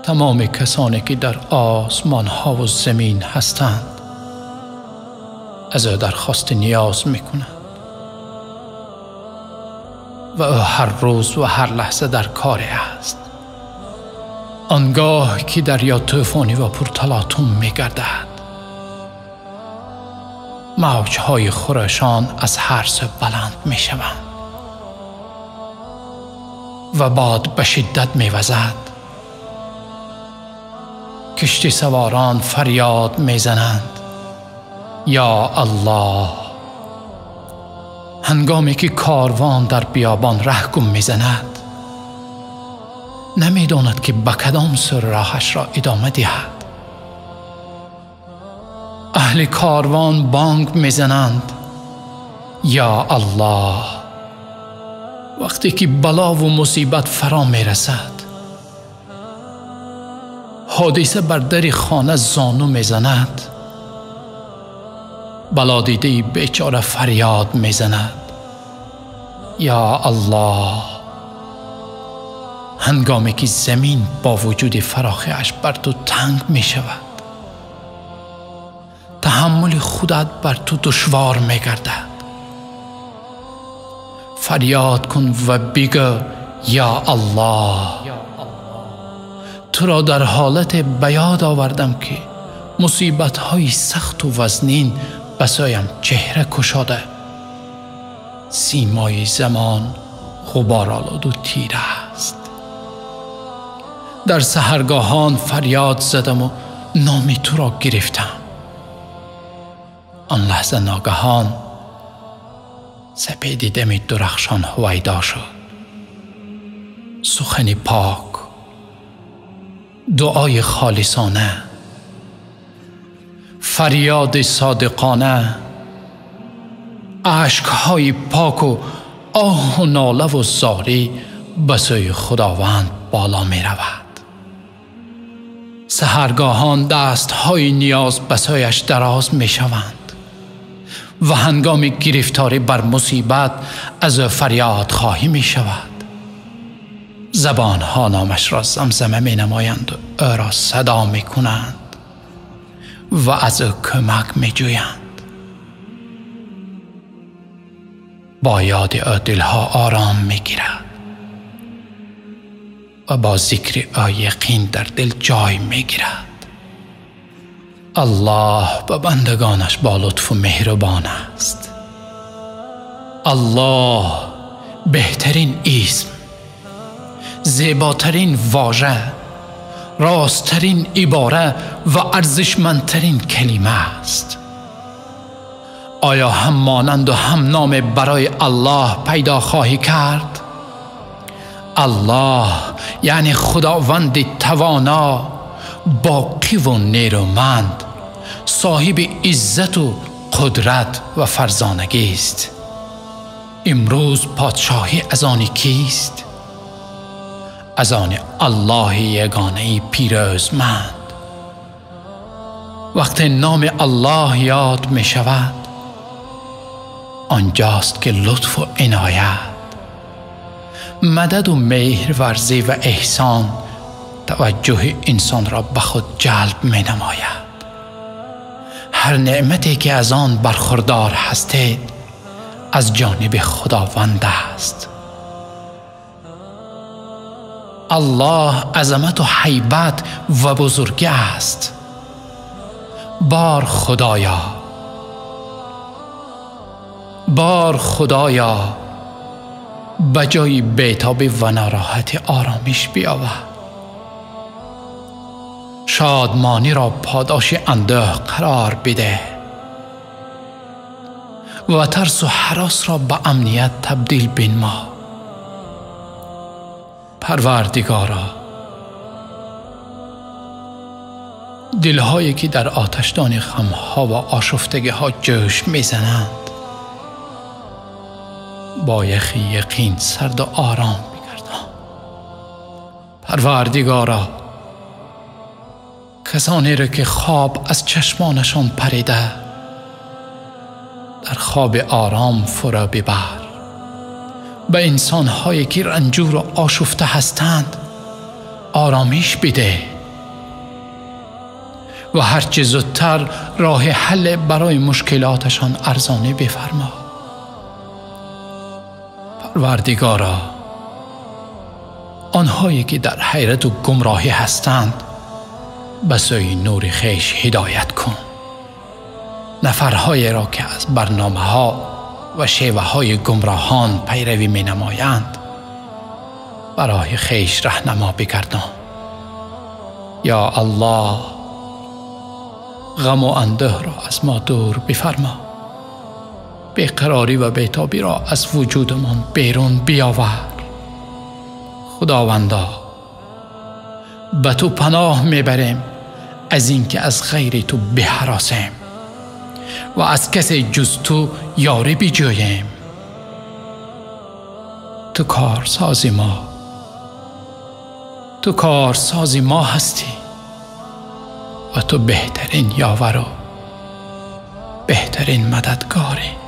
Тамоми касоне ки дар осмонҳо ва замин ҳастанд аз ӯ дархости ниёз мекунанд ва ӯ ҳар рӯз ва ҳар лаҳза дар коре аст. Он гоҳ ки дарё тӯфонӣ ва пурталотум мегардад, мавҷҳои хурӯшон аз ҳар сӯ баланд мешаванд ва бод ба шиддат мевазад. Киштисаворон фарёд мезананд: ё Аллоҳ! Ҳангоме ки корвон дар биёбон раҳ гум мезанад, намедонад ки ба кадом сӯ роҳашро идома диҳад. Аҳли корвон бонг мезананд: ё Аллоҳ! Вақте ки бало ва мусибат фаро мерасад, ҳодиса бар дари хона зону мезанад, балодидаи бечора фарёд мезанад: ё Аллоҳ! Ҳангоме ки замин бо вуҷуди фарохиаш бар ту танг мешавад, таҳаммули худат бар ту душвор мегардад. Фарёд кун ва бигӯ: ё Аллоҳ! Туро дар ҳолате ба ёд овардам ки мусибатҳои сахту вазнин ба сӯям чеҳра кушода, симои замон ғуборолуду тира аст. Дар саҳаргоҳон фарёд задаму номи туро гирифтам. Он лаҳза ногаҳон сапеди дами дурахшон ҳувайдо шуд. Сухани пок, дуои холисона, фарёди содиқона, ашкҳои поку оҳу нолаву зорӣ ба сӯи Худованд боло меравад. Саҳаргоҳон дастҳои ниёз ба сӯяш дароз мешаванд ва ҳангоми гирифторӣ бар мусибат аз ӯ фарёдхоҳӣ мешавад. Забонҳо номашро замзама менамоянд ва ӯро садо мекунанд ва аз ӯ кӯмак меҷӯянд. Бо ёди ӯ дилҳо ором мегирад ва бо зикри ӯ яқин дар дил ҷой мегирад. Аллоҳ ба бандагонаш бо лутфу меҳрубон аст. Аллоҳ беҳтарин исм, зеботарин вожа, росттарин ибора ва арзишмандтарин калима аст. Оё ҳам монанду ҳам номе барои Аллоҳ пайдо хоҳӣ кард? Аллоҳ яъне Худованди тавоно, боқиву нерӯманд, соҳиби иззату қудрат ва фарзонагист. Имрӯз подшоҳӣ аз они кист? Аз они Аллоҳи ягонаи пирӯзманд. Вақте номи Аллоҳ ёд мешавад, онҷост ки лутфу иноят, мададу меҳрварзӣ ва эҳсон таваҷҷӯҳи инсонро ба худ ҷалб менамояд. Ҳар неъмате ки аз он бархурдор ҳастед аз ҷониби Худованд аст. Аллоҳ азамату ҳайбат ва бузургӣ аст. Бор Худоё, бор Худоё, ба ҷои бетобӣ ва нороҳатӣ оромиш биёвар. Шодмониро подоши андӯҳ қарор бидеҳ ва тарсу ҳаросро ба амният табдил бинмо. Парвардигоро, дилҳое ки дар оташдони ғамҳо ва ошуфтагиҳо ҷӯш мезананд, бо яхи яқин сарду ором бигардон. Парвардигоро, касонеро ки хоб аз чашмонашон парида, дар хоби ором фуро бибар. Ба инсонҳое ки ранҷуру ошуфта ҳастанд оромиш бидеҳ. ва ҳарчи зудтар роҳи ҳал барои мушкилоташон арзонӣ бифармо. Парвардигоро, онҳое ки дар ҳайрат ва гумроҳӣ ҳастанд ба сӯи нури хеш ҳидоят кун. Нафарҳоеро ки аз барномаҳо ва шеваҳои гумроҳон пайравӣ менамоянд ба роҳи хеш раҳнамо бигардон. Ё Аллоҳ, ғам ва андӯҳро аз мо дур бифармо. Беқарорӣ ва бетобиро аз вуҷудамон берун биёвар. Худовандо, ба ту паноҳ мебарем аз инки аз ғайри ту биҳаросем ва аз касе ҷуз ту ёрӣ биҷӯем. Ту корсози мо, ту корсози мо ҳастӣ ва ту беҳтарин ёвар ва беҳтарин мададгорӣ.